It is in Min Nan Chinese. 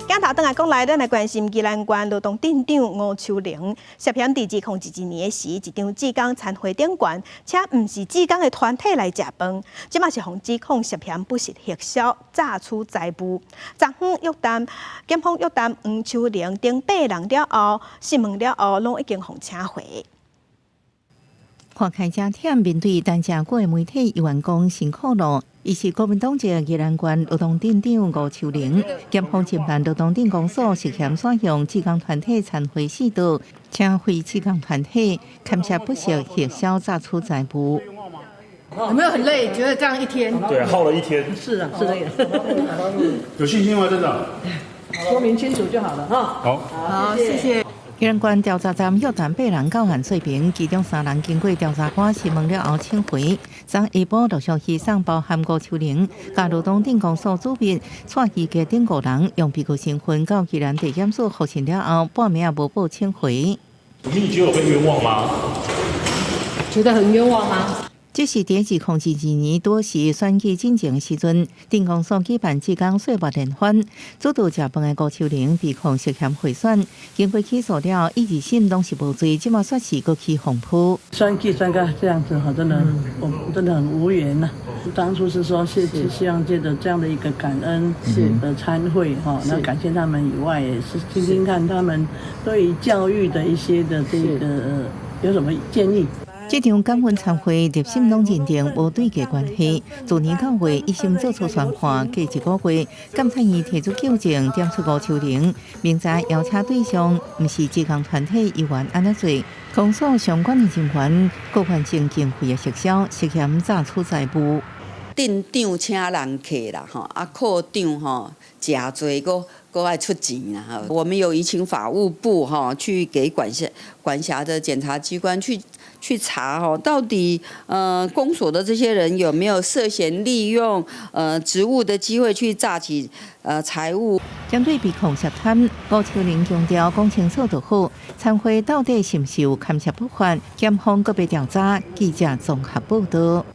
鏡頭轉來講來，咱來關心宜蘭縣羅東鎮長吳秋玲涉嫌佇2022年時，一場志工餐會頂懸，請毋是志工的團體來食飯，這馬是予指控涉嫌不實行銷、詐取財物。昨昏約談，檢方約談吳秋玲等八人了後，訊問了後，攏已經予請回。看開誠忝，面對等誠久的媒體猶原講辛苦囉。伊是國民黨籍宜蘭縣羅東鎮長吳秋玲，檢方偵辦羅東鎮公所涉嫌使用志工團體餐會四道，請非志工團體牽涉不實行銷詐取財物。有沒有很累？覺得這樣一天？對，耗了一天。是啊，是這樣。有信心嗎，鎮長？說明清楚就好了哈。好，好，謝謝。宜蘭縣調查站約談八人到案說明，其中三人經過調查官詢問了後請回。昨下晡陸續移送包含吳秋玲、佮羅東鎮公所主秘蔡希傑等五人，用被告身份到宜蘭地檢署複訊了後，半暝也無報請回。你覺得有被冤枉嗎？覺得很冤枉嗎？這是佇2022年多時選舉進前的時陣，鎮公所舉辦志工歲末聯歡，主導食飯的吳秋玲被控涉嫌賄選，經過起訴了，一二審攏是無罪，這馬煞是閣起風波。選舉選到這樣子哈，真的，我真的很無言吶。當初是說是希望借著這樣的一個感恩的餐會哈，那感謝他們以外，也是聽聽看他們對於教育的一些的這個有什麼建議。這場感恩餐會，入審攏認定無對價關係。去年9月，一審做出宣判，隔一個月，檢察院提出糾正，點出吳秋玲明知邀請對象毋是志工團體，猶原按呢做，公所相關的人員閣完成經費的核銷，涉嫌詐取財物。鎮長請人客啦，吼，啊，課長吼，誠濟閣閣愛出錢啦，吼。我們有移請法務部吼，去給管轄的檢察機關去查吼，到底公所的這些人有沒有涉嫌利用職務的機會去詐取財物？針對被控涉貪，吳秋玲強調講清楚就好。餐會到底是毋是有牽涉不法？檢方閣欲調查。記者綜合報道。